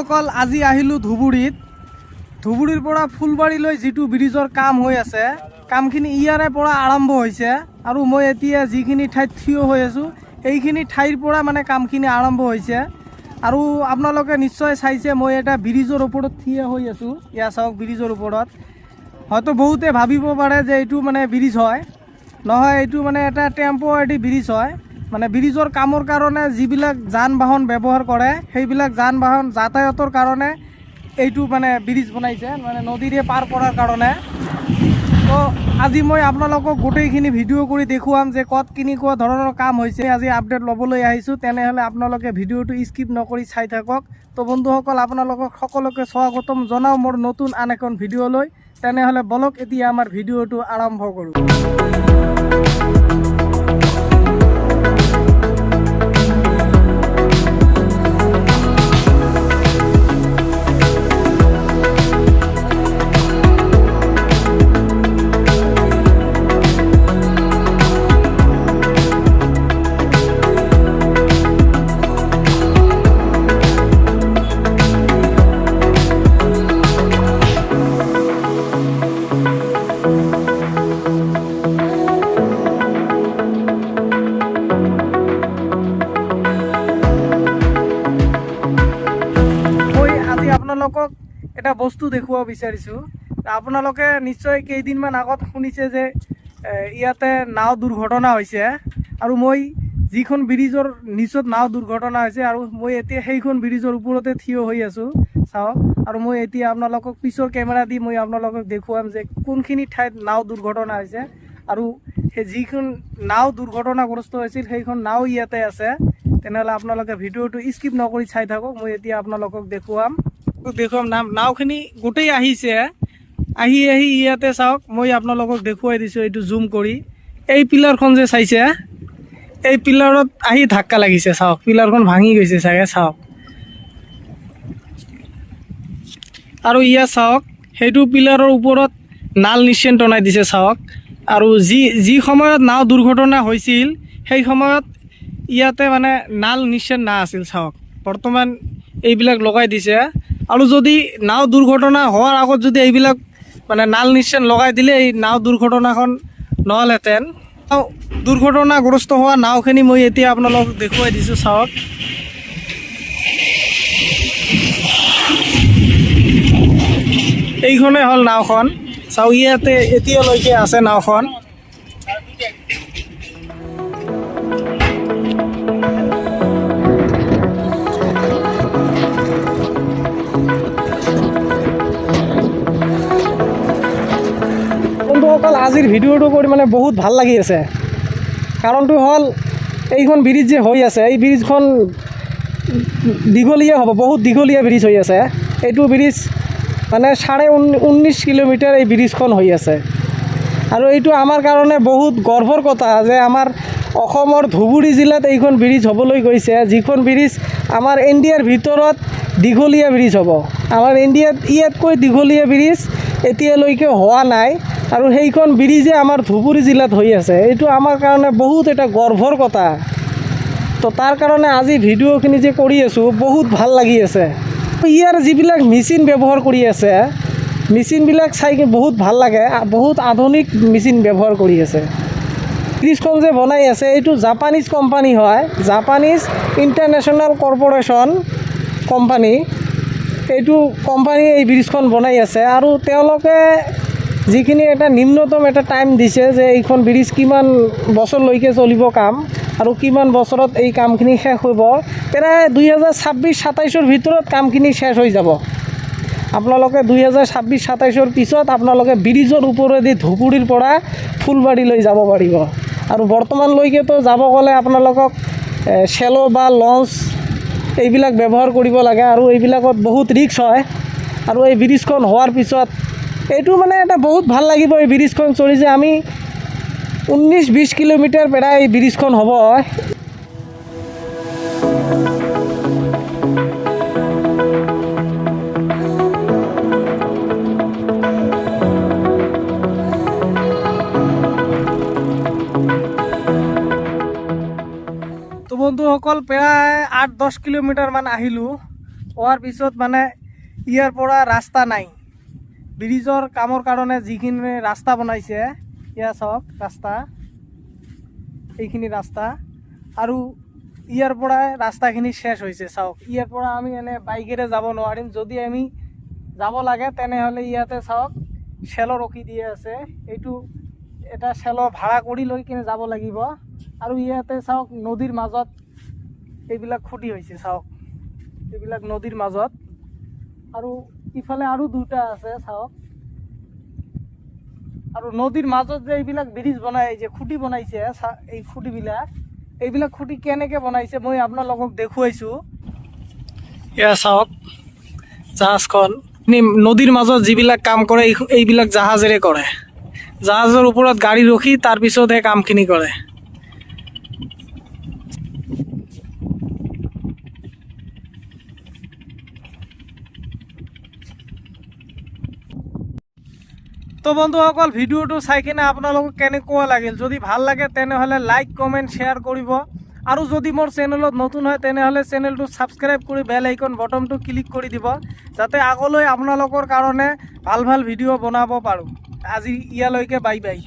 বন্ধুসকল, আজি আহিলোঁ ধুবুৰীত। ধুবুৰীৰ পৰা ফুলবাৰীলৈ যিটো ব্ৰিজৰ কাম হৈ আছে, কামখিনি ইয়াৰে পৰা আৰম্ভ হৈছে। আৰু মই এতিয়া যিখিনি ঠাইত থিয় হৈ আছোঁ, এইখিনি ঠাইৰ পৰা মানে কামখিনি আৰম্ভ হৈছে। আৰু আপোনালোকে নিশ্চয় চাইছে, মই এটা ব্ৰিজৰ ওপৰত থিয় হৈ আছোঁ। ইয়াত চাওক, ব্ৰিজৰ ওপৰত। হয়তো বহুতে ভাবিব পাৰে যে এইটো মানে ব্ৰিজ হয়। নহয়, এইটো মানে এটা টেম্পৰাৰী ব্ৰিজ হয়। মানে ব্ৰিজৰ কামৰ কাৰণে যিবিলাক যান বাহন ব্যৱহাৰ কৰে, সেইবিলাক যান বাহন যাতায়াতৰ কাৰণে এইটো মানে ব্ৰিজ বনাইছে, মানে নদীৰে পাৰ কৰাৰ কাৰণে। তো আজি মই আপোনালোকক গোটেইখিনি ভিডিঅ' কৰি দেখুৱাম যে ক'ত কেনেকুৱা ধৰণৰ কাম হৈছে। আজি আপডেট ল'বলৈ আহিছোঁ। তেনেহ'লে আপোনালোকে ভিডিঅ'টো স্কিপ নকৰি চাই থাকক। তো বন্ধুসকল, আপোনালোকক সকলোকে স্বাগতম জনাওঁ মোৰ নতুন আন এখন ভিডিঅ'লৈ। তেনেহ'লে বলক, এতিয়া আমাৰ ভিডিঅ'টো আৰম্ভ কৰোঁ। মই আজি আপোনালোকক এটা বস্তু দেখুৱাব বিচাৰিছোঁ। আপোনালোকে নিশ্চয় কেইদিনমান আগত শুনিছে যে ইয়াতে নাও দুৰ্ঘটনা হৈছে। আৰু মই যিখন ব্ৰিজৰ নিচত নাও দুৰ্ঘটনা হৈছে, আৰু মই এতিয়া সেইখন ব্ৰিজৰ ওপৰতে থিয় হৈ আছোঁ, চাওক। আৰু মই এতিয়া আপোনালোকক পিছৰ কেমেৰা দি মই আপোনালোকক দেখুৱাম যে কোনখিনি ঠাইত নাও দুৰ্ঘটনা হৈছে। আৰু সেই যিখন নাও দুৰ্ঘটনাগ্ৰস্ত হৈছিল, সেইখন নাও ইয়াতে আছে। তেনেহ'লে আপোনালোকে ভিডিঅ'টো স্কিপ নকৰি চাই থাকক। মই এতিয়া আপোনালোকক দেখুৱাম। নাওখিনি গোটেই আহিছে। আহি আহি ইয়াতে চাওক, মই আপোনালোকক দেখুৱাই দিছোঁ এইটো জুম কৰি। এই পিলাৰখন যে চাইছে, এই পিলাৰত আহি ধাক্কা লাগিছে। চাওক, পিলাৰখন ভাঙি গৈছে চাগে, চাওক। আৰু ইয়াত চাওক, সেইটো পিলাৰৰ ওপৰত নাল নিচেন টনাই দিছে, চাওক। আৰু যি যি সময়ত নাও দুৰ্ঘটনা হৈছিল, সেই সময়ত ইয়াতে মানে নাল নিচেন না আছিল, চাওক। বৰ্তমান এইবিলাক লগাই দিছে। আৰু যদি নাও দুৰ্ঘটনা হোৱাৰ আগত যদি এইবিলাক মানে নাল নিচেন লগাই দিলে, এই নাও দুৰ্ঘটনাখন নহ'লহেঁতেন। নাও দুৰ্ঘটনাগ্ৰস্ত হোৱা নাওখিনি মই এতিয়া আপোনালোকক দেখুৱাই দিছোঁ, চাওক। এইখনে হ'ল নাওখন, চাওক। ইয়াতে এতিয়ালৈকে আছে নাওখন। বন্ধুসকল, আজিৰ ভিডিঅ'টো কৰি মানে বহুত ভাল লাগি আছে। কাৰণটো হ'ল, এইখন ব্ৰিজ যে হৈ আছে, এই ব্ৰিজখন দীঘলীয়া হ'ব, বহুত দীঘলীয়া ব্ৰিজ হৈ আছে। এইটো ব্ৰিজ মানে 19.5 কিলোমিটাৰ এই ব্ৰিজখন হৈ আছে। আৰু এইটো আমাৰ কাৰণে বহুত গৰ্বৰ কথা যে আমাৰ অসমৰ ধুবুৰী জিলাত এইখন ব্ৰিজ হ'বলৈ গৈছে, যিখন ব্ৰিজ আমাৰ ইণ্ডিয়াৰ ভিতৰত দীঘলীয়া ব্ৰিজ হ'ব। আমাৰ ইণ্ডিয়াত ইয়াতকৈ দীঘলীয়া ব্ৰিজ এতিয়ালৈকে হোৱা নাই আৰু সেইখন ব্ৰিজে আমাৰ ধুবুৰী জিলাত হৈ আছে। এইটো আমাৰ কাৰণে বহুত এটা গৰ্বৰ কথা। তো তাৰ কাৰণে আজি ভিডিঅ'খিনি যে কৰি আছোঁ, বহুত ভাল লাগি আছে। ইয়াৰ যিবিলাক মেচিন ব্যৱহাৰ কৰি আছে, মেচিনবিলাক চাই বহুত ভাল লাগে। বহুত আধুনিক মেচিন ব্যৱহাৰ কৰি আছে। ব্ৰিজখন যে বনাই আছে, এইটো জাপানীজ কোম্পানী হয়, জাপানীজ ইণ্টাৰনেশ্যনেল কৰ্পৰেশ্যন কোম্পানী। এইটো কোম্পানীয়ে এই ব্ৰিজখন বনাই আছে। আৰু তেওঁলোকে যিখিনি এটা নিম্নতম এটা টাইম দিছে যে এইখন ব্ৰিজ কিমান বছৰলৈকে চলিব কাম আৰু কিমান বছৰত এই কামখিনি শেষ হ'ব, প্ৰায় 2026-27ৰ ভিতৰত কামখিনি শেষ হৈ যাব। আপোনালোকে 2026-27ৰ পিছত আপোনালোকে ব্ৰিজৰ ওপৰেদি ধুবুৰীৰ পৰা ফুলবাৰীলৈ যাব পাৰিব। আৰু বৰ্তমানলৈকেতো যাব গ'লে আপোনালোকক চেল' বা লঞ্চ এইবিলাক ব্যৱহাৰ কৰিব লাগে আৰু এইবিলাকত বহুত ৰিস্ক হয়। আৰু এই ব্ৰিজখন হোৱাৰ পিছত এইটো মানে এটা বহুত ভাল লাগিব এই ব্ৰিজখন চলি যে আমি 19-20 কিলোমিটাৰ প্ৰায় এই ব্ৰিজখন হ'ব। তো বন্ধুসকল, প্ৰায় 8-10 কিলোমিটাৰমান আহিলোঁ। হোৱাৰ পিছত মানে ইয়াৰ পৰা ৰাস্তা নাই। ব্ৰিজৰ কামৰ কাৰণে যিখিনি ৰাস্তা বনাইছে, এয়া চাওক ৰাস্তা, এইখিনি ৰাস্তা আৰু ইয়াৰ পৰাই ৰাস্তাখিনি শেষ হৈছে। চাওক, ইয়াৰ পৰা আমি এনে বাইকেৰে যাব নোৱাৰিম। যদি আমি যাব লাগে, তেনেহ'লে ইয়াতে চাওক চেল ৰখি দিয়ে আছে। এইটো এটা চেল ভাড়া কৰি লৈ কিনে যাব লাগিব। আৰু ইয়াতে চাওক, নদীৰ মাজত এইবিলাক খুঁটি হৈছে। চাওক, এইবিলাক নদীৰ মাজত। আৰু ইফালে আৰু দুটা আছে, চাওক। আৰু নদীৰ মাজত যে এইবিলাক ব্ৰিজ বনাই যে খুঁটি বনাইছে, এই খুঁটিবিলাক, এইবিলাক খুঁটি কেনেকে বনাইছে মই আপোনালোকক দেখুৱাইছোঁ। এয়া চাওক জাহাজখন। নদীৰ মাজত যিবিলাক কাম কৰে, এইবিলাক জাহাজেৰে কৰে। জাহাজৰ ওপৰত গাড়ী ৰখি তাৰপিছতহে কামখিনি কৰে। তো বন্ধুসকল, ভিডিঅ'টো চাই কিনে আপোনালোকক কেনেকুৱা লাগিল? যদি ভাল লাগে, তেনেহ'লে লাইক, কমেণ্ট, শ্বেয়াৰ কৰিব। আৰু যদি মোৰ চেনেলত নতুন হয়, তেনেহ'লে চেনেলটো ছাবস্ক্ৰাইব কৰি বেল আইকন বটনটো ক্লিক কৰি দিব, যাতে আগলৈ আপোনালোকৰ কাৰণে ভাল ভাল ভিডিঅ' বনাব পাৰোঁ। আজি ইয়ালৈকে, বাই বাই।